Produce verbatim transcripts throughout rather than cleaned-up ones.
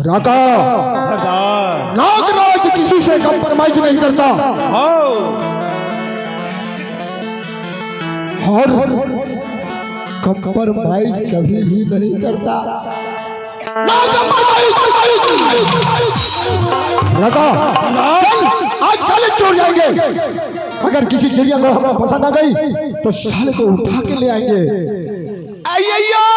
राका, सरदार। नागराज किसी से कॉम्प्रोमाइज नहीं करता। हाँ। और कॉम्प्रोमाइज कभी भी नहीं करता। ना कॉम्प्रोमाइज। राका, चल, आज कॉलेज छोड़ जाएंगे। अगर किसी चिड़िया को हमें पसंद आ गई, तो साले को उठा के ले आएंगे। अय्यय्यो!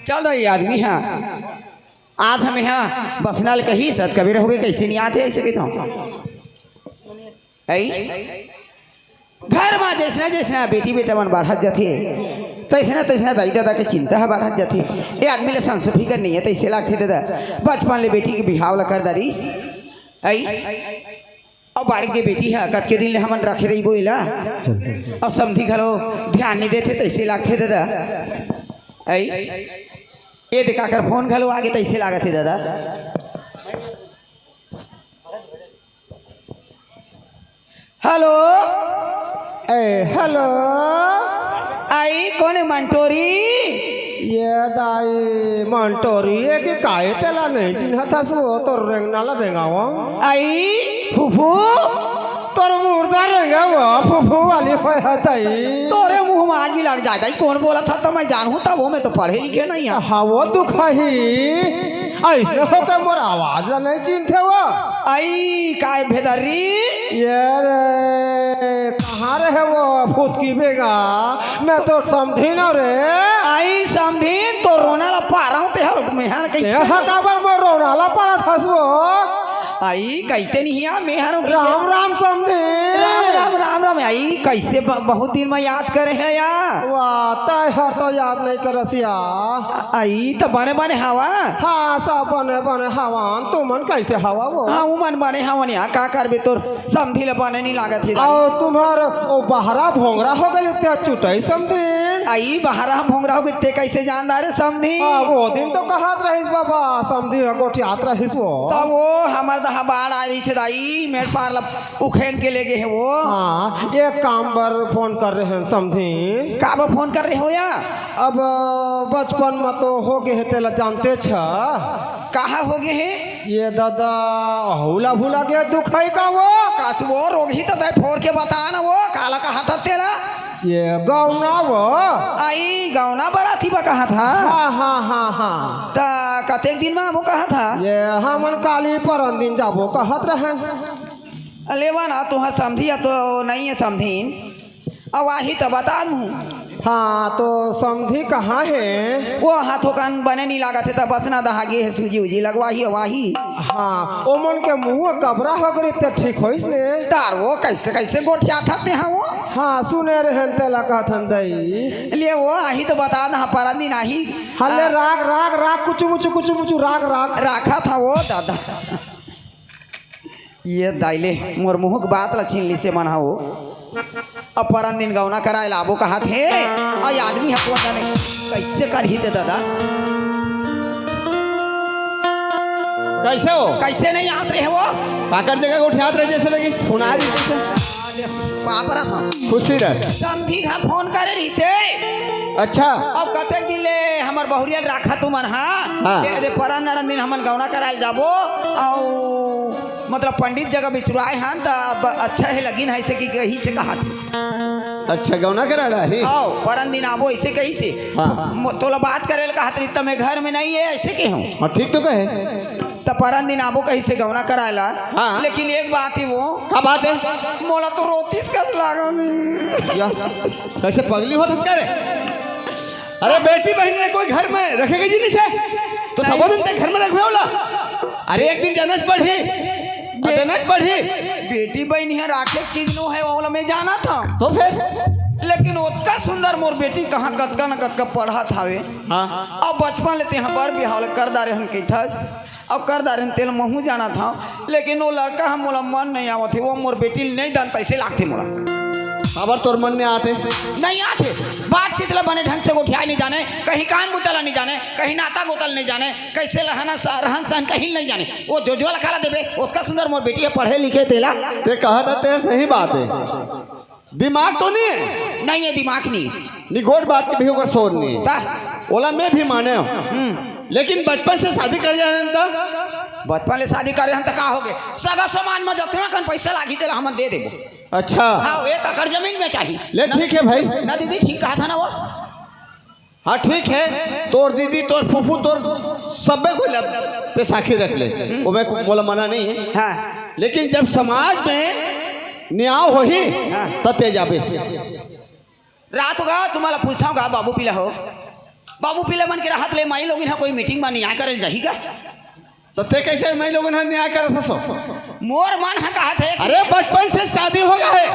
चल रहा ये आदमी, हाँ। आज हम यहाँ बसना ले कही सत कबीर हो गए, कैसे नहीं आते ऐसे कहता हूँ। ऐ? घर मा जैसना जैसना बेटी बेटा मन बाढ़त जाथे, तैसना तैसना दाई ददा के चिंता ह बाढ़त जाथे। ये आदमी ले संसो फिकर नहीं है, तैसे लागथे ददा। बचपन ले बेटी के बिहाव ला कर दारिस। ऐ? अउ बाड़ी के बेटी ह कतके दिन ले हमन रखे रहिबो एला। अउ समधी घलो ध्यान नहीं देथे, तैसे लागथे ददा। ऐ? ये देखा कर फोन घलो आगे, तैसे लागत हे ददा। हेलो। ए, हेलो। आई, कोन हे मंटोरी? ये दाई, मंटोरी ये कि काहे तेला नहीं चिन्हत हस वो, तोर रेंगना ला रेंगावा। आई, फूफू। तोर मुर्दा रेंगावा, फूफू वाली होय हत आई। तोरे मुंह में आगी लग जाए, दाई, कोन बोलत ह त मैं जानहूं, तब वो मैं तो पढ़े लिखे नहीं है। हाँ, वो दुख ही। अइसने होके मोर आवाज ला नहीं चिन्हथे वो। आई, काय भेदरी? ये रे, कहाँ रहे वो फुटकी बेगा? मैं तो समधी न रे। आई समधी, तो रोना ला पारा हूँ ते हो, मेहर कही। ये हा काबर मैं रोना ला पारा थस वो? आई, कहिते नहीं है, मेहर हूँ कहिते। राम राम समधी। राम राम, राम राम। आई, कैसे ब-, बहुत दिन में याद करे है या? वाह, तय हर तो याद नहीं करस या। आई, त बने बने हवा? हाँ, सब बने बने हवन। तुमन कैसे हवा वो? हाँ, उमन बने हवन या, का करबे, तोर समधी ले बने नहीं लागत हे दाई। अउ तुम्हर ओ बहरा भोंगरा हो गए ते चुटई समधी। आई, बहरा भोंगरा हो गए ते कैसे जानदा रे समधी? हाँ, वो दिन तो कहत रहिस बाबा, समधी ह गोठियात रहिस वो। त वो हमर दहा बाढ़ आ रही छे दाई, मेड़ पार ला उखेन के ले गे हे वो। हाँ, एक काम बर फोन कर रहे हैं समधी। का बर फोन कर रहे हो या? अब बचपन में तो हो गए हे, तेला जानते छ। कहाँ हो गए हे? ये दादा, हौला भूला गए दुख है का वो? कास वो रोगही तो दे फोड़ के बता ना वो, काला कहा था तेला? ये गौना वो। आई गौना बराती बा कहा था? हाँ, हाँ, हाँ, हाँ। त कतेक दिन में आबो कहा था? ये हमन काली परन दिन जाबो कहत रहन। लेवा ना, तुहर समधी अब तो नहीं है समधीन। अब आही त बता दूँ। हाँ, तो समधी कहाँ है? वो हाथों कान बने नहीं लागत है, त बसना दहा गे है, सूजी उजी लगवाही, वाही। हाँ, ओमन के मुँह कबरा हो गई, ते ठीक होइस ने। तार वो कैसे, कैसे गोठिया था ते हाँ वो? हाँ, सुने रहन तेला कहथन दई। ले वो आही त बता दहा, परन दिन आही। हल्ले आ। राग, राग, राग, कुचु मुचु, कुचु मुचु, राग, राग। राखा था वो दादा। ये दाई ले, मोर मुँह के बात ला छीन ली से मन हा वो। अब परन दिन गौना कराए लाबो कहत हे, आ आदमी ह कोन जाने कैसे करही ते दादा। कैसे हो? कैसे नहीं आवत रहे वो? काकर जगह गोठियात रहे जैसे लगिस, फोन आ रही जैसे। बाप रे, हाँ। खुशी रह। समधी घर फोन करे रहिसे। अच्छा। अब कतेक दिन ले हमर बहुरिया ल राखा तुमन, हाँ? हाँ। ए दे परन नरन दिन हमन गौना कराए ल जाबो, अउ मतलब पंडित जगह बिचुराए हन, त अब अच्छा हे लगिन है, ऐसे कि कही से कहा थी। अच्छा, गौना कराए ल आही? आओ, परन दिन आबो, ऐसे कही से। हाँ। मो-, तोला बात करे ल कहा थी, त मैं घर में नहीं है, ऐसे के हूँ। हाँ, ठीक तो कहे। त परन दिन आबो कहिसे गौना कराए ला। हाँ। लेकिन एक बात ही वो। का बात है? मोला तो रोतीस कस लागन। या, कैसे पगली होत हस का रे? अरे बेटी बहिन ने कोई घर में रखे के जिनिस है, तो सबो दिन ते घर में रखबे ओला। अरे एक दिन जनच पड़ही, बे- जनच पड़ही। बेटी बहिन यहाँ राखे के चीज नो है, ओला मैं जानत हँव। तो फिर? लेकिन ओतका सुंदर मोर बेटी कहाँ कतका न कतका पढ़त हवे। हाँ। अब बचपन ले तेहा बर बिहाव ल कर डारे हन कहिथस। अब कर डारेन तेला महूँ जानत हँव, लेकिन वो लड़का ह मोला मन नहीं आवत हे, वो मोर बेटी ल नहीं दान तैसे लागथे मोला। काबर तोर मन नहीं आते? नहीं आते, बातचीत ला बने ढंग से गोठियाए नहीं जाने, कहीं काम बुता ला नहीं जाने, कहीं नाता गोता ला नहीं जाने, कैसे रहना स-, रहन सहन कहीं नहीं जाने। वो जो जो ला काला देबे, ओतका सुंदर मोर बेटी है, पढ़े लिखे तेला। ते कहा था तेरे सही बात है। दिमाग तो नहीं है? नहीं है, दिमाग नहीं। नहीं, गोठ बात के भी ओकर सोच नहीं है। ता? ओला मैं भी माने हूँ। हम्म। लेकिन बचपन से शादी कर जाने ता? बचपन ले शादी करे हन त का होगे? सगा समाज में जतना कन पैसा लागी तेला हमन दे देबो। अच्छा। हाँ, एक एकड़ जमीन में चाही। ले ना, ठीक है भाई। ना दीदी, ठीक कहा था ना वो। हाँ, ठीक है, तोर दीदी, तोर फूफू, तोर सब्बे कोई लब-, ते साखी रख ले, ओमे को-, मोला मना नहीं है। हाँ। लेकिन जब समाज में न्याय होही, हाँ। त ते जाबे। रात होगा, तुम्हाला पूछता हूँ गा, बाबू पीला हो, बाबू पीला मन के रहत ले माई लोग इन्हा कोई मीटिंग में न्याय करे जाही गा? त ते कैसे माई लोगन ह न्याय करत हसो? मोर मन ह कहत हे कि अरे, बचपन से शादी हो गया है।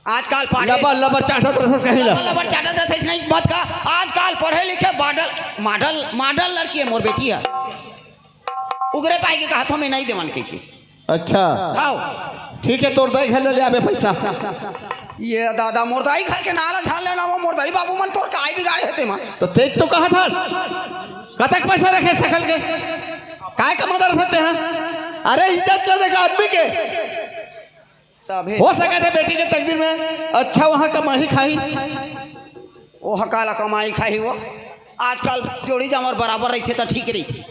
आजकल पाटे लबर, लबर चाटत रहस कहीं ला। लबर, लबर चाटत रहस नहीं, मत का। आजकल पढ़े लिखे मॉडल, मॉडल, मॉडल लड़की है मोर बेटी है। उगरे पाई के कहा था मैं नहीं देवन के, के। अच्छा। आओ। ठीक है, तोर दाई घर ले, ले आबे पैसा। ये दादा, मोर दाई घर के नाला झाल लेना, वो मोर दाई बाबू मन तोर काय बिगाड़े हते मन। तो तेज तो कहा था, कतक पैसा रखे सकल के? काय कमादा रहते हैं? अरे, इज्जत ला देख आदमी के। तभे। हो सकत हे बेटी के तकदीर में अच्छा वहाँ कमाही खाही। ओह काला कमाई खाही वो। आजकल जोड़ी जामर बराबर रहिथे त ठीक रहिथे।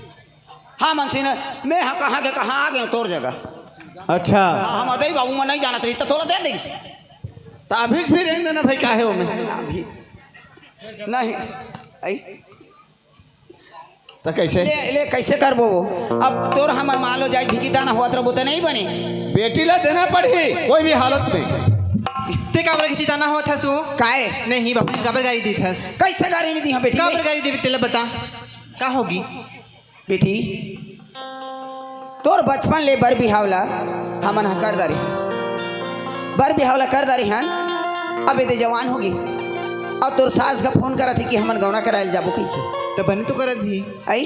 हाँ मनसी ने, मैं हाँ कहाँ के कहाँ आ गए तोर जगह। अच्छा। हाँ, हमर दई बाबू मन नहीं जानत रही त तोला दे देस। त अभी भी रहने देना भाई, काहे हो में? अभी नहीं। आई। त कैसे? ले, ले, कैसे करबो वो? अब तोर हमर मान लो जाए झिकी दाना होत रबो त नहीं बने। बेटी ला देना पड़ही, कोई भी हालत में। ते काबर के चिताना होत हस वो? काय? नहीं, बाबू जी काबर गारी दीत हस? कैसे गारी नहीं दी हम बेटी काबर के? गारी देबे, तेला बता, का होगी? बेटी, तोर बचपन ले बर बिहाव ला हमन ह कर दारी। बर बिहाव ला कर दारी हन, अब एदे जवान होगी। अब तोर सास का फोन करत ही कि हमन गौना कराए ल जाबो कहिके। त बने तो करत भी। आई?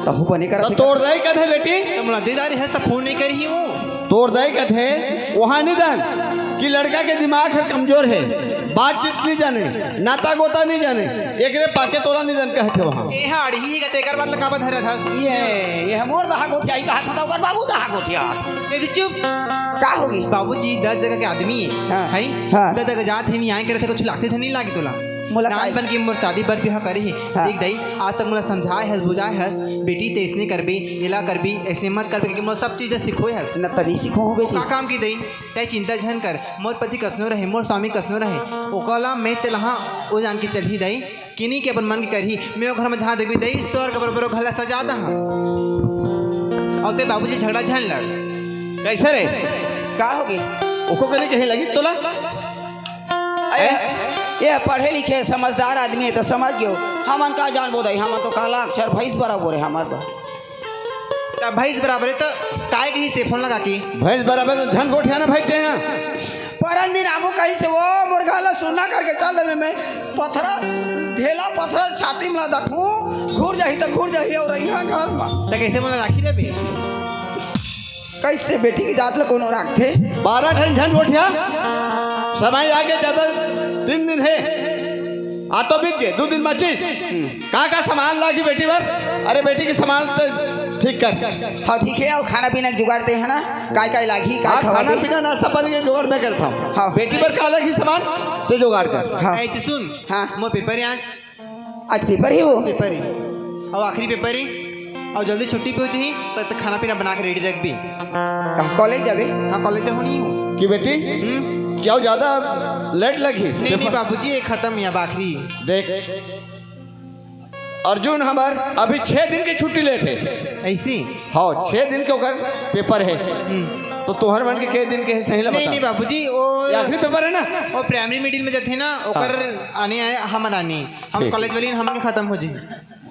तहु बने करत त ही। तोर दाई कथे बेटी? त मोला दे दारी हस त फोन नहीं करी ही वो। तोर दाई कथे, वहाँ निधन कि लड़का के दिमाग ह कमजोर है, बातचीत नहीं जाने, नाता गोता नहीं जाने, एकरे पाके तोला निधन कहथे वहाँ। ए हा अड़ही ही का तेकर बात ल काबर धरत हस? ये, ये मोर दहा गोठिया, ई कहा था ओकर बाबू दहा गोठिया। ए दे चुप। का होगी? बाबूजी दस जगह के आदमी है, हाँ। है? हाँ। दस जगह जात ही नहीं आए करे थे, कुछ लागथे थे नहीं लागे तोला। मोला नान काय? बन के मोर शादी बर बिहा करे ही। हाँ। देख दई, आज तक मोला समझाए हस, बुझाए हस, बेटी ते ऐसने करबे, एला करबे, ऐसने मत करबे, क्योंकि मोला सब चीज सिखोए हस। न तनी सिखो हो बेटी। का काम की दई? तै चिंता झन कर, मोर पति कसनो रहे, मोर स्वामी कसनो रहे, ओकला मैं चलहा, ओ जान के चलही दई, किनी के अपन मन के करही, मैं ओ घर में जहाँ देवी दई, स्वर्ग बरोबर ओ घर ला सजा दहा। और ते बाबूजी झगड़ा झन लड़। कैसे रे? का होगे? ओको करे कहीं लगी तोला? अरे, हैं? ये पढ़े लिखे समझदार आदमी है तो समझ गयो। हमन का जानबो दई, हमन तो काला अक्षर भैंस बराबर है हमर बा। त भैंस बराबर है त काय कही से फोन लगा के? भैंस बराबर तो झन गोठियाना भाई ते हैं। परन दिन आबू कही से वो मोर घर ला सुन्ना करके चल देबे मैं। पथरा, ढेला पथरा छाती में दखू, घुर जाही त घुर जाही और यहाँ घर में। त कैसे मोला राखी लेबे? कैसे बेटी की जात ला कोनो राखथे? बारह ठन झन गोठिया, समय आगे ज्यादा दिन दिन है। आ तो बीत गे, दू दिन बाचिस। का का सामान लागी बेटी बर? अरे बेटी के सामान तो ठीक कर। हाँ, ठीक है, अउ खाना पीना के जुगाड़ ते है ना, काय काय लागी, काय हाँ, खवाबे? खाना पीना नाश्ता पानी के जुगाड़ मैं करता हूँ। हाँ। बेटी बर का लागी सामान, ते जुगाड़ कर। हाँ। ए, ते सुन, हाँ। मोर पेपर है आज। आज पेपर है वो? पेपर है। अउ आखिरी पेपर है। अउ जल्दी छुट्टी पे हो जाही, त, त खाना पीना बना के ready रखबे। का कॉलेज जाबे? हाँ, कॉलेज जाहूँ नहीं हूँ। कि बेटी, हम्म? क्या ज्यादा लेट लगी? नहीं, नहीं पेपर? बाबूजी, ये खत्म है, अब आखिरी है। देख, अर्जुन हमर अभी छह दिन के छुट्टी लेथे। ऐसी? हाँ, छह दिन के ओकर पेपर है। हम्म। तो तोहर मन के के दिन के है, सही ला नहीं, बता। नहीं बाबूजी, वो ये आखिरी पेपर है ना? वो primary middle में जाथे ना, ओकर हाँ। आने आए, हमर आने। हम ठीक। कॉलेज वाली हमन के खत्म हो जाही।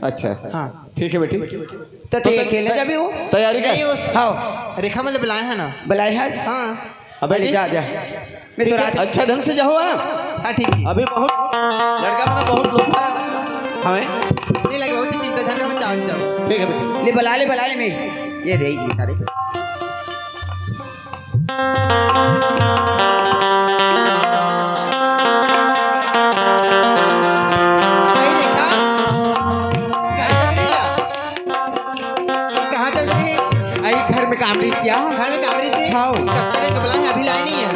अच्छा। हाँ। ठीक है बेटी। तो तो ते ते-, अकेले ते-, जाबे हो? तैयारी कर। नहीं, उस हाँ। रेखा मन ल बुलाए है ना। बुलाए है? हाँ। अबे अरे ठीक। जा, जा। मैं ठीक तो है, रात अच्छा ढंग से जाओ ना। हाँ, ठीक है। अभी बहुत लड़का मन बहुत लोग हैं। हमें नहीं लगे, बहुत ही चिंता झन, हम चाल जाओ। ठीक है बेटी। ले बुला ले, बुला ले मैं। ये रही जी सारे। भाई रेखा, कहाँ चल रही है? कहाँ चल रही है? आई घर में काम रही सिया। घर में काम रही से? हाँ। कब तक कब लाए? अभी लाए नहीं है।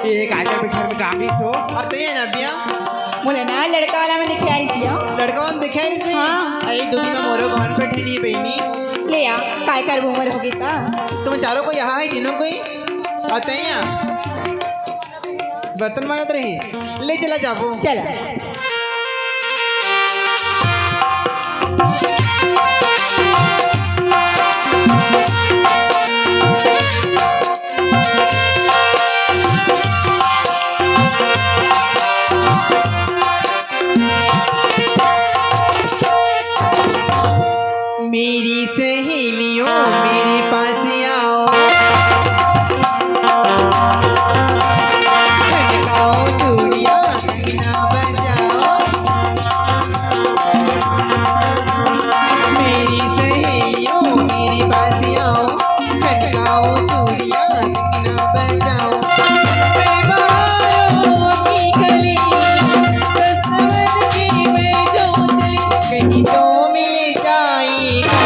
ये काजल भी घर में काम रही सो। और तो ये ना भैया। बोले ना, लड़का वाला में दिखे आई सिया। लड़का वाला दिखे आई से? हाँ। अरे दो दिन में मोरो घर पे नहीं बहनी। ले आ, काय कर उम्र होगी ता? तुम चारों को यहाँ है तीनों को ही? और तैया बर्तन मारत रही, ले चला जाबो। चला। मेरी सहेलियों, मेरे पास आओ। खनकाओ चूड़ियां, कंगना बजाओ। मेरी सहेलियों, मेरे पास आओ। खनकाओ चूड़ियां, कंगना बजाओ। मैं बहारों की कली, बसंत की मैं जोत, कहीं तो मिल जाएगा।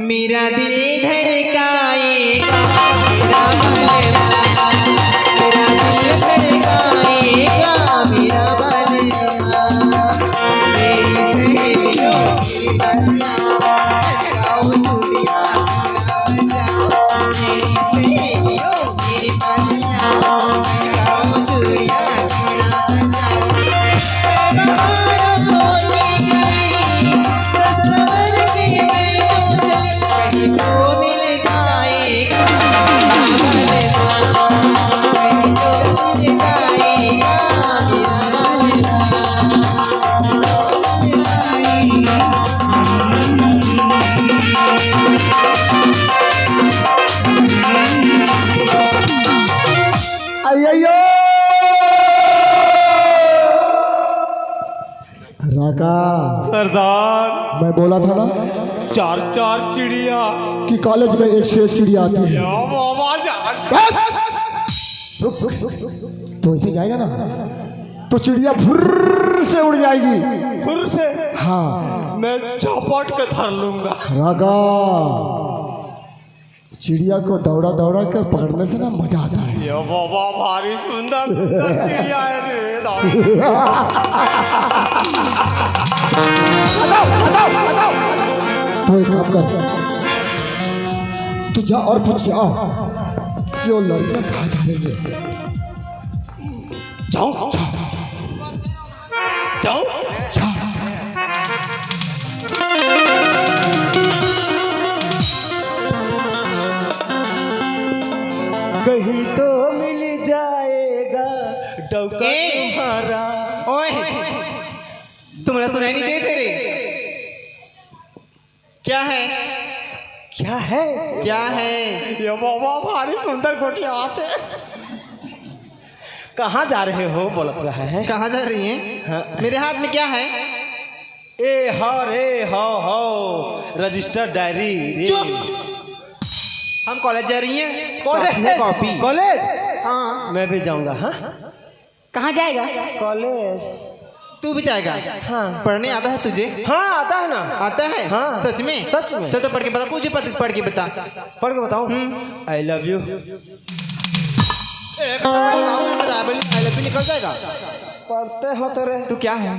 मेरा दिल धड़काएगा, मेरा बलवा। मेरा दिल धड़काएगा, मेरा बलवा। मेरी सहेलियों, मेरी बतिया, खनकाओ चूड़ियां, मेरी सहेलियों, मेरी बतिया, खनकाओ चूड़ियां। राका, सरदार, मैं बोला था ना, चार चार चिड़िया। कि कॉलेज में एक से एक चिड़िया आती है। या बाबा जान। रुक, रुक, रुक। तो ऐसे जाएगा ना, तो चिड़िया फुर्र से उड़ जाएगी। फुर्र से? हाँ। मैं झपट के धर लूंगा। राका, चिड़िया को दौड़ा दौड़ा कर पकड़ने से ना मजा आता है। ये बाबा, भारी सुंदर सुंदर चिड़िया है रे। हटाओ, हटाओ, हटाओ। तो एक काम कर, तू जा और पूछ के आ कि वो लड़कियां कहाँ जा रही है। जाओ, जाओ, जाओ। जाओ। कहीं तो मिल जाएगा डौका ए! तुम्हारा। ओए, तुम्हारा सुनाई नहीं देते रे? क्या है? क्या है? क्या है? ये बाबा, भारी सुंदर गोटिया आते। कहाँ जा रहे हो, बोल रहा है। कहाँ जा रही हैं? हाँ। मेरे हाथ में क्या है? ए, हा, रे, हा, हा, रजिस्टर डायरी रे। चुप। हम कॉलेज जा रही हैं। कॉलेज? Copy, copy. कॉलेज? हाँ। मैं भी जाऊंगा। हाँ। कहाँ जाएगा? कॉलेज। तू भी जाएगा? हाँ। पढ़ने आता है तुझे? हाँ, आता है ना। आता है? हाँ। सच में? सच में। चल तो पढ़ के बता, कुछ भी पढ़, पढ़ के बता। पढ़ के बताऊँ? हम्म। I love you। एक बार बताऊँ, तेरा I love you निकल जाएगा। पढ़ते हो तो रे। तू क्या है?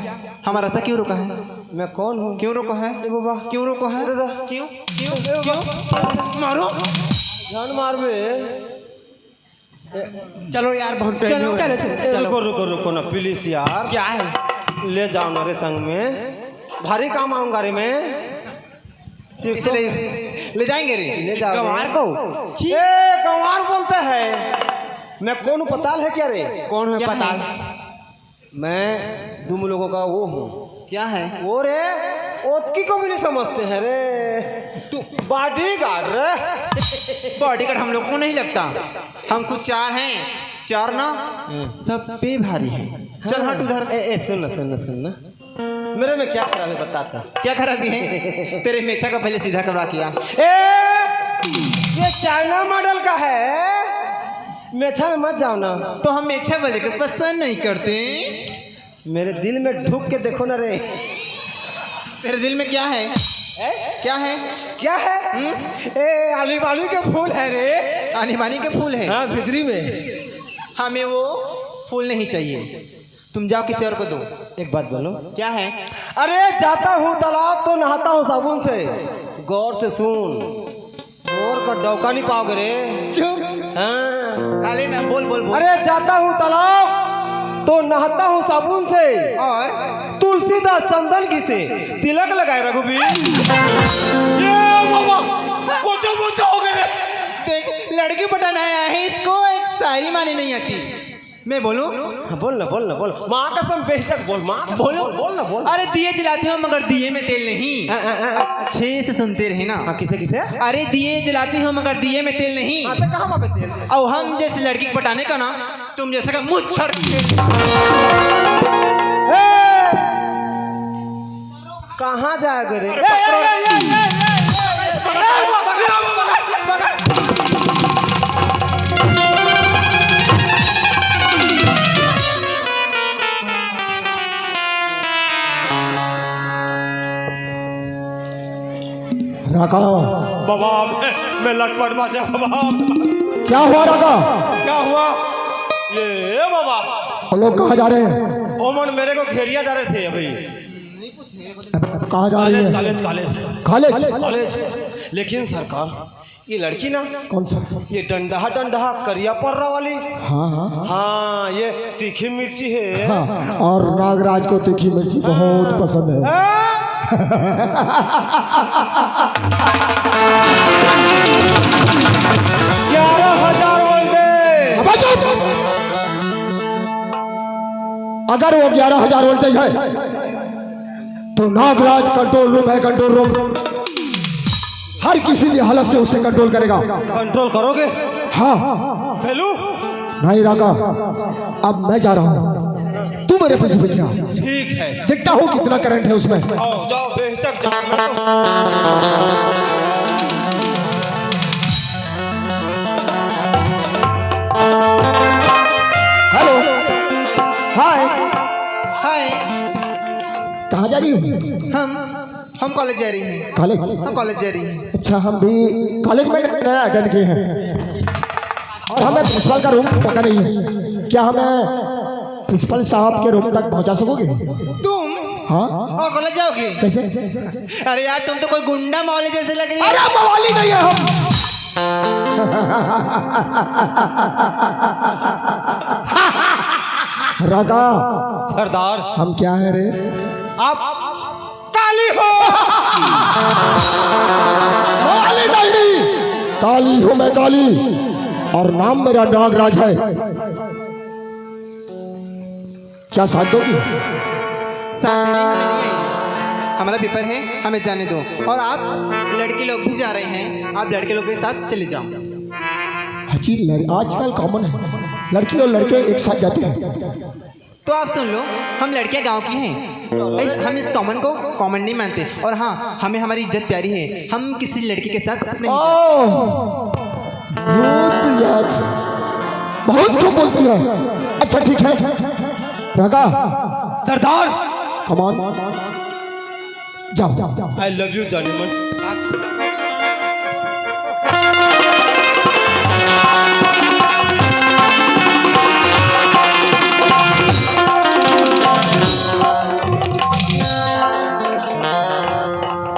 हमारा रास्ता क्यों रोका है? मैं कौन हूँ? क्यों रोका है? ए बाबा। क्यों रोका है? दादा। क्यों? क्यों? ए बाबा। क्यों? मारो। जान मार बे। चलो यार, बहुत टाइम चलो, हो गया। चलो, चलो। ए, रुको, रुको, रुको ना, प्लीज यार। क्या है? ले जाओ ना रे संग में, भारी काम आऊंगा रे मैं। सिर्फ इसे तो ले, ले जाएंगे रे। ले जाओ रे। गंवार को? छी। ए, गंवार बोलता है? मैं कौन हूँ, पताल है क्या रे? कौन है क्या पताल? है? मैं तुम लोगों का वो हूँ। क्या है? वो रे, ओतकी को भी नहीं समझते हैं रे। तू बॉडीगार्ड रे। बॉडीगार्ड हम लोग को नहीं लगता। हम कुछ चार हैं, चार ना, हम्म। सब पे भारी हैं। चल हाँ। हट उधर। ए, ए, सुन ना, सुन ना, सुन ना। मेरे में क्या खराबी बताता? क्या खराबी है? तेरे मेछा का पहले सीधा करवा किया। ए, ये चाइना मॉडल का है। मेछा में मत जाओ ना। तो हम मेछा वाले को पसंद नहीं करते। मेरे दिल में ढुक के देखो ना रे। तेरे दिल में क्या है? हैं? क्या है? क्या है? हम्म? ए, आनी बानी के फूल है रे। आनी बानी के फूल है? हाँ, भितरी में। हमें वो फूल नहीं चाहिए, तुम जाओ किसी और को दो। एक बात बोलो। क्या है? अरे, जाता हूँ तालाब तो नहाता हूँ साबुन से। गौर से सुन, और का डौका नहीं पाओगे रे। चुप। हाँ। अरे ना, बोल, बोल, बोल। अरे, जाता हूँ तालाब तो नहाता हूँ साबुन से। और? तुलसीदास चंदन घिसे तिलक लगाए रघुबीर। ये बाबा, कोचा मोचा हो गए रे। देख, लड़की पटाना आया है, इसको एक शायरी मानी नहीं आती। मैं बोलूं? हाँ, बोल ना, बोल ना, बोल। माँ कसम बेशक बोल, माँ कसम बोलूं? बोल, बोल ना, बोल। अरे, दिए जलाते हो मगर दिए में तेल नहीं। हाँ, हाँ, हाँ। अच्छे से सुनते रहे ना। हाँ, किसे, किसे? अरे, दिए जलाते हो मगर दिए में तेल नहीं। हाँ, तो कहाँ पे तेल? और हम जैसे लड़की को पटाने का ना, तुम जैसे का मुँह छड़। ए! कहाँ जाएगा रे? ए, ए, ए, ए, ए, ए, ए, ए, पकड़, पकड़, पकड़, पकड़। राका। बाबा, मैं, मैं लटपट बाजा बाबा। क्या हुआ राका? क्या हुआ? ये बाबा। वो लोग कहाँ जा रहे हैं? ओमन मेरे को घेरिया डाले थे अभी। अब, अब कहाँ जा रही कॉलेज, है? College, college. कॉलेज? कॉलेज। लेकिन सरकार, ये लड़की ना, कौन सा? ये डंडहा डंडहा करिया पर्रा वाली। हाँ, हाँ, हाँ। हाँ, ये तीखी मिर्ची है। हाँ, और नागराज को तीखी मिर्ची बहुत पसंद है। हाँ। ग्यारह हजार वोल्टेज। अबे चुप! अगर वो ग्यारह हजार वोल्टेज है, तो नागराज कंट्रोल रूम है, कंट्रोल रूम। हर किसी भी हालत से उसे कंट्रोल करेगा। कंट्रोल करोगे? हाँ। फेलू, नहीं रागा, अब मैं जा रहा हूँ, तू मेरे पीछे पीछे आ। ठीक है। देखता हूँ कितना करंट है उसमें। आओ, जाओ, बेहिचक जाओ। हेलो। हाय। हाय। कहाँ जा रही हो? हम हम कॉलेज जा रही हैं। कॉलेज? हाँ, कॉलेज जा रही हैं। अच्छा, हम भी कॉलेज में नया अटेंड किए हैं और हमें प्रिंसिपल का रूम पता नहीं है। क्या हमें प्रिंसिपल साहब के रूम तक पहुंचा सकोगे? तुम? हाँ। और कॉलेज जाओगे? कैसे? अरे यार, तुम तो कोई गुंडा मौली जैसे लग रही हो। अरे, मौली नहीं है हम। रागा। सरदार। हम क्या है रे? आप काली हो। काली नहीं, काली हूँ मैं, काली। और नाम मेरा नागराज है। क्या साथ दोगी? साथ देने हमें नहीं आई, हमारा पेपर है, हमें जाने दो। और आप लड़के लोग भी जा रहे हैं, आप लड़के लोग के साथ चले जाओ। हाँ जी, लड़-, आजकल कॉमन है, लड़की और लड़के एक साथ जाते हैं। तो आप सुन लो, हम लड़कियां गांव की हैं भाई, हम इस कॉमन को कॉमन नहीं मानते। और हाँ, हमें हमारी इज्जत प्यारी है, हम किसी लड़की के साथ नहीं जाते। ओह, भूत यार, बहुत खूब बोलती है। अच्छा, ठीक है, रागा। सरदार। कमान। जाओ। I love you, Jaaneman.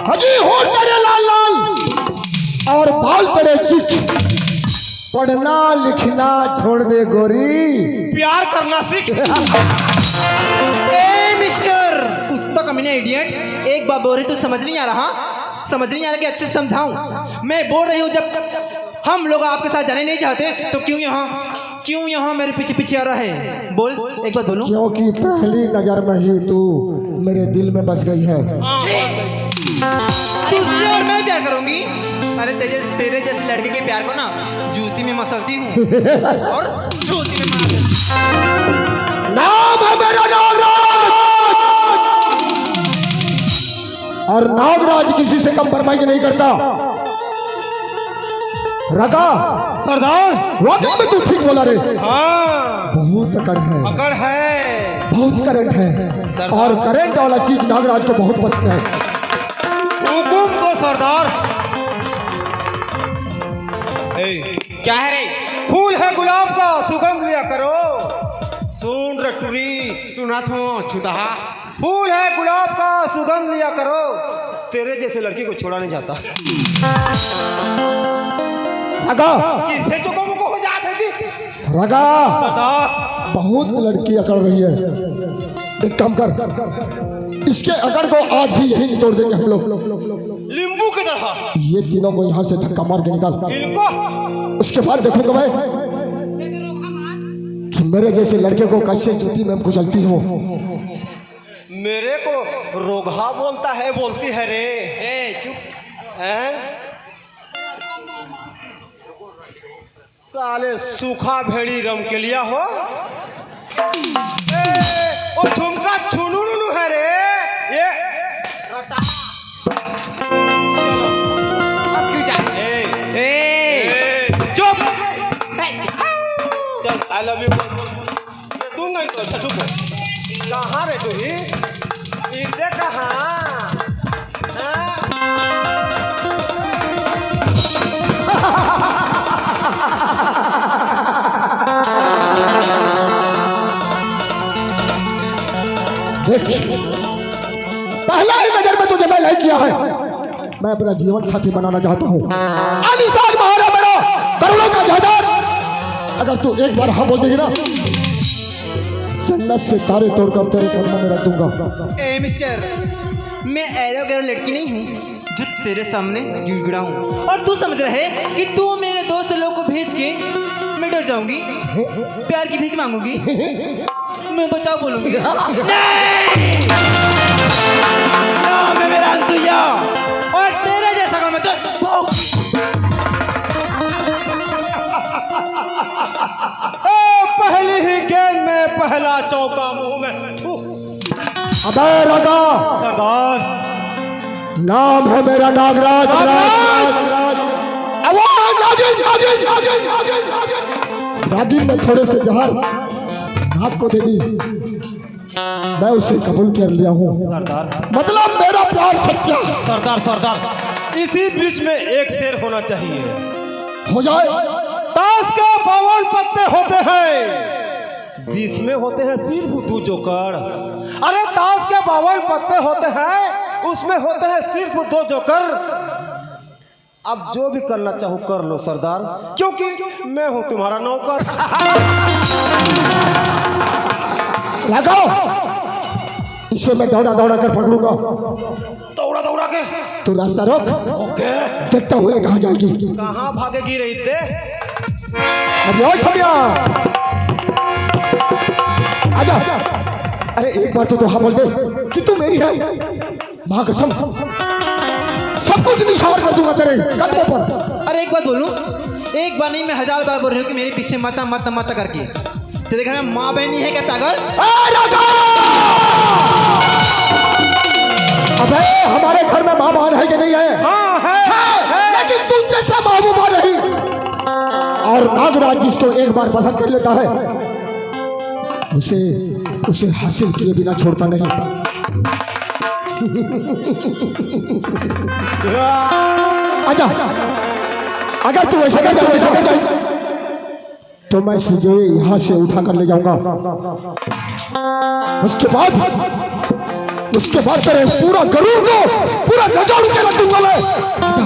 हजी होठ तेरे लाल लाल और बाल तेरे चिक, पढ़ना लिखना छोड़ दे गोरी। प्यार करना सीख। ए मिस्टर कुत्ता कमीना, इडियट, एक बात बोल रही, तू समझ नहीं आ रहा? समझ नहीं आ रहा कि अच्छे से समझाऊं? मैं बोल रही हूँ, जब हम लोग आपके साथ जाने नहीं चाहते तो क्यों यहाँ, क्यों यहाँ मेरे पीछे पीछे आ रहा है? बोल, एक बात बोलूं? क्योंकि पहली नजर में ही तू मेरे दिल में बस गई है। तुझसे और मैं प्यार करूंगी? अरे, तेरे तेरे जैसे लड़के के प्यार को ना जूती में मसलती हूँ और जूती में मार देती हूँ। नाम है मेरा नागराज, और नागराज किसी से कॉम्प्रोमाइज नहीं करता। रागा। सरदार। वाकई में तू ठीक बोला रे। हाँ। बहुत अकड़ है। अकड़ है। बहुत करंट है। सरदार। और करंट वाला चीज नागराज को बहुत पसंद है। हुकुम तो सरदार। ए, क्या है रे? फूल है गुलाब का, सुगंध लिया करो। सुन रे टुरी। सुना थो छुदहा। फूल है गुलाब का, सुगंध लिया करो। तेरे जैसे लड़की को छोड़ा नहीं जाता। रागा। किसे चुको मुको हो जात है जी? रागा। दादा। बहुत लड़की अकड़ रही है, एक काम कर, इसके अकड़ को आज ही यहीं निचोड़ देंगे हम लोग। नींबू की तरह। ये तीनों को यहाँ से धक्का मार के निकाल। इनको। उसके बाद देखूंगा मैं कि मेरे जैसे लड़के को कैसे जूती में कुचलती हो। मेरे को रोगहा बोलता है, बोलती है रे। ए, चुप। हैं? साले सूखा भेड़ी रमकेलिया हो। ए, ओ झुमका छुनु नुनु है रे। ये अब क्यों जा? ए, ए, ए। चुप। चल, I love you। ये तू नहीं तो, अच्छा, चुप हो। कहाँ रे तू ही? इधर कहाँ? हाँ? देख, पहला ही नजर में तुझे मैं लाइक किया है। मैं अपना जीवन साथी बनाना चाहता हूँ। आलीशान महाल है मेरा, करोड़ों का जायदाद। अगर तू एक बार हाँ बोल देगी ना, जन्नत से तारे तोड़कर तेरे कदमों में रख दूंगा। ए मिस्टर, मैं ऐरो गैरो लड़की नहीं हूँ जो तेरे सामने गिड़गिड़ाऊं। और तू समझ रहा है कि तू मेरे दोस्त लोग को भेज के मैं डर जाऊंगी, प्यार की भीख मांगूंगी? मैं बचाओ बोलूंगी। नहीं! नाम है मेरा अंसुईया। और तेरे जैसा काम मैं तो चौका मुंह में। थू। अबे राजा, सरदार। नाम है मेरा नागराज। नागराज। अब वो नागिन, नागिन, नागिन, नागिन, नागिन। नागिन ने थोड़े से जहर नाग को दे दी। मैं उसे कबूल कर लिया हूँ। सरदार। मतलब मेरा प्यार सच्चा। सरदार, सरदार, इसी बीच में एक शेर होना चाहिए। हो जाए। ताश के बावन पत्ते होते हैं, बीच में होते हैं सिर्फ दो जोकर। अरे, ताश के बावन पत्ते होते हैं, उसमें होते हैं सिर्फ दो जोकर। अब जो भी करना चाहो कर लो सरदार, क्योंकि मैं हूँ तुम्हारा नौकर। लगाओ, इसे मैं दौड़ा दौड़ा कर पकड़ूंगा। दौड़ा दौड़ा के? तू रास्ता रोक। ओके। देखता हूँ ये कहाँ जाएगी। कहाँ भागेगी रही थे? अरे ओ छमिया, आजा। अरे एक बार तो, तो हाँ बोल दे कि तू मेरी है। माँ कसम, सब कुछ निछावर कर दूंगा तेरे कदमों पर। अरे एक बात बोलूं, एक बार नहीं, मैं हजार बार बोल रही हूँ कि मेरे पीछे मत आ, मत आ, मत आ करके। तेरे घर में माँ बहन नहीं है क्या पागल? ए राजा! अबे, हमारे घर में माँ बहन है कि नहीं है? हाँ, है, है, है। लेकिन तुम जैसा महबूबा नहीं। और नागराज जिसको एक बार पसंद कर लेता है, उसे, उसे हासिल किए बिना छोड़ता नहीं। आजा, अगर तू ऐसे कर जाए, ऐसे कर जाए, तो मैं तुझे यहाँ से उठा कर ले जाऊंगा। उसके बाद, उसके बाद तेरे पूरा गरुड़ को, पूरा गजा उड़ के रख दूंगा मैं। आजा,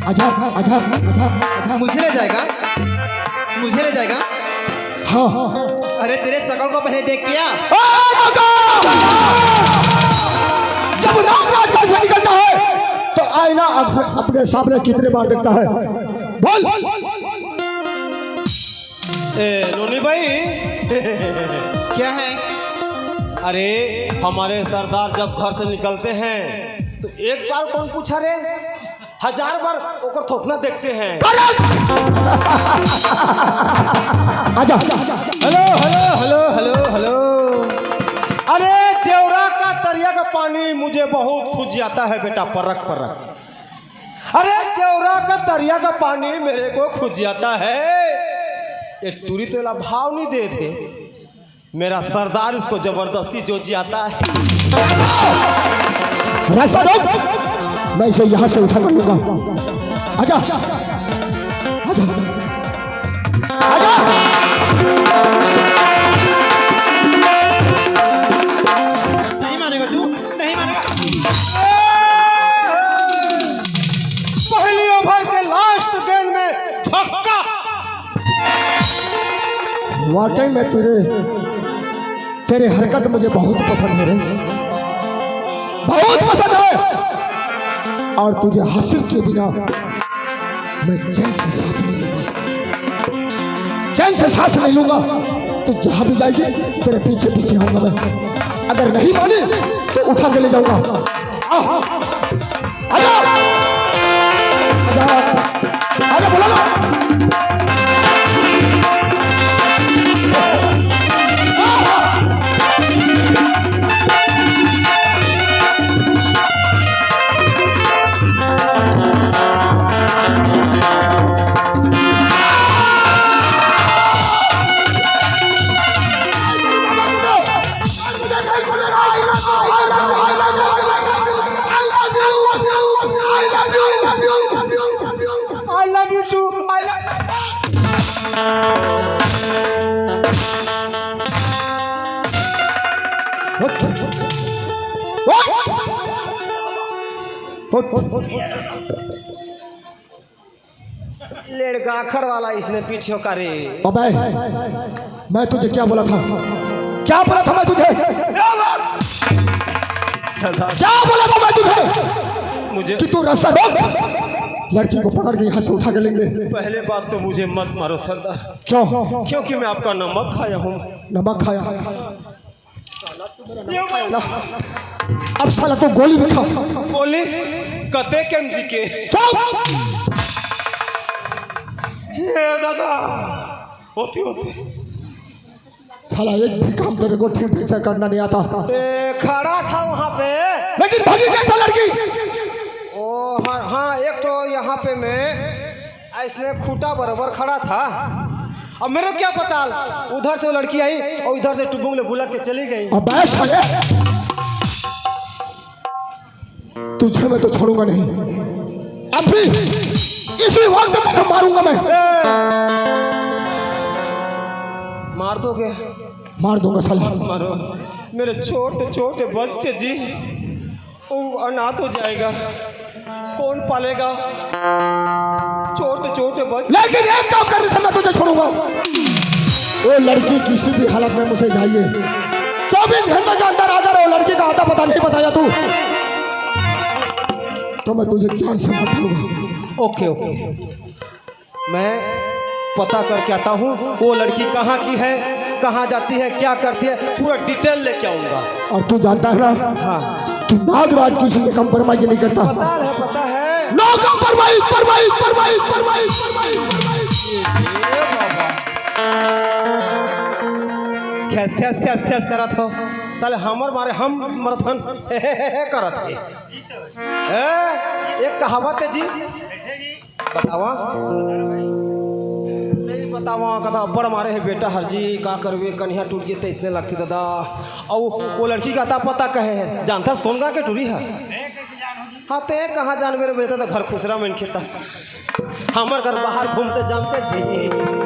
आजा, आजा, आजा, आजा। मुझे ले जाएगा? मुझे ले जाएगा? हाँ, हाँ, हाँ। अरे, तेरे शकल को पहले देख क्या? ए, रुको! जब नागराज घर से निकलता है, तो आईना अप-, अपने सामने कितने बार देखता है? बोल। ए, नोनी भाई। क्या है? अरे, हमारे सरदार जब घर से निकलते हैं, तो एक बार कौन पूछा रे? हजार बार ओकर थोथना देखते हैं। Correct! आजा। Hello, hello, hello, hello, hello. अरे, जेवरा का तरिया का पानी मुझे बहुत खुजियाता है बेटा, परक, परक। अरे, जेवरा का तरिया का पानी मेरे को खुजियाता है। ये टूरी तो एला भाव नहीं देते। मेरा सरदार उसको जबरदस्ती जो जियाता है। रास्ता रोक, मैं इसे यहाँ से उठा कर लूंगा। आजा, आजा, आजा। नहीं मानेगा तू, नहीं मानेगा। पहली ओवर के लास्ट गेंद में छक्का। वाकई में तेरे, तेरे हरकत मुझे बहुत पसंद है रे, बहुत पसंद है। और तुझे हासिल किए बिना मैं चैन से सांस नहीं लूंगा, चैन से सांस नहीं लूंगा। तू जहां भी जाएगी, तेरे पीछे पीछे आऊंगा मैं। अगर नहीं मानी तो उठा के ले जाऊंगा। आह! आजा! आजा! आजा, बोला ना। I love you too. I love लेड़गाखर वाला इसने पीछे का रे। अबे, मैं तुझे क्या बोला था? क्या बोला था मैं तुझे? सरदार, क्या बोला था मैं तुझे? मुझे कि तू रास्ता रोक, लड़की को पकड़ के यहाँ से उठा के लेंगे। पहले बात तो मुझे मत मारो सरदार। क्यों? क्योंकि मैं आपका नमक खाया हूँ। नमक खाया? अब साला तो गोली भी खा। गोली? कते के एम जी के? चुप! हे दादा, होती, होती। साला एक भी काम तेरे को ठीक ठीक से करना नहीं आता। ए, खड़ा था वहाँ पे। लेकिन भागी कैसा लड़की? ओ हाँ, हाँ, एक तो यहाँ पे मैं ऐसने खूंटा बराबर खड़ा था। अब मेरे क्या पता, उधर से वो लड़की आई और इधर से टुबुंग ले बुला के चली गई। अबे साले, तुझे मैं तो छोड़ूंगा नहीं। अभी इसी वक्त तुझे मारूंगा मैं। मार दोगे? मार दूंगा साला। मारो। मेरे छोटे छोटे बच्चे जी, वो अनाथ हो जाएगा, कौन पालेगा? छोटे छोटे बच्चे। लेकिन एक काम करने से मैं तुझे छोड़ूंगा। वो लड़की किसी भी हालत में मुझे चाहिए। चौबीस घंटे के अंदर अगर वो लड़की का आता पता नहीं बताया तू, तो मैं तुझे जान से मार डालूंगा। ओके, ओके, मैं पता करके आता हूँ वो लड़की कहाँ की है, कहाँ जाती है, क्या करती है, पूरा डिटेल लेके आऊंगा। और तू जानता है ना हाँ, कि नागराज किसी से कॉम्प्रोमाइज नहीं करता। पता है, पता है। नो कॉम्प्रोमाइज, परमाइज, परमाइज, परमाइज, परमाइज। खैस खैस खैस खैस करत हो साले, हमर मारे हम मरथन करत हे। ए, एक कहावत है जी, बतावा। नहीं बतावा, कथा अब्बड़ मारे हे बेटा हर जी, का करबे, कनिहा टूट गे त इसने लगती दादा। अउ वो लड़की का अता पता कहे है, जानथस कौन गाँव के टूरी है? हाँ, ते कहाँ जानबे रे बेटा, त घर खुसरा मनखे त। हमर घर बाहर घूमते जानते जी।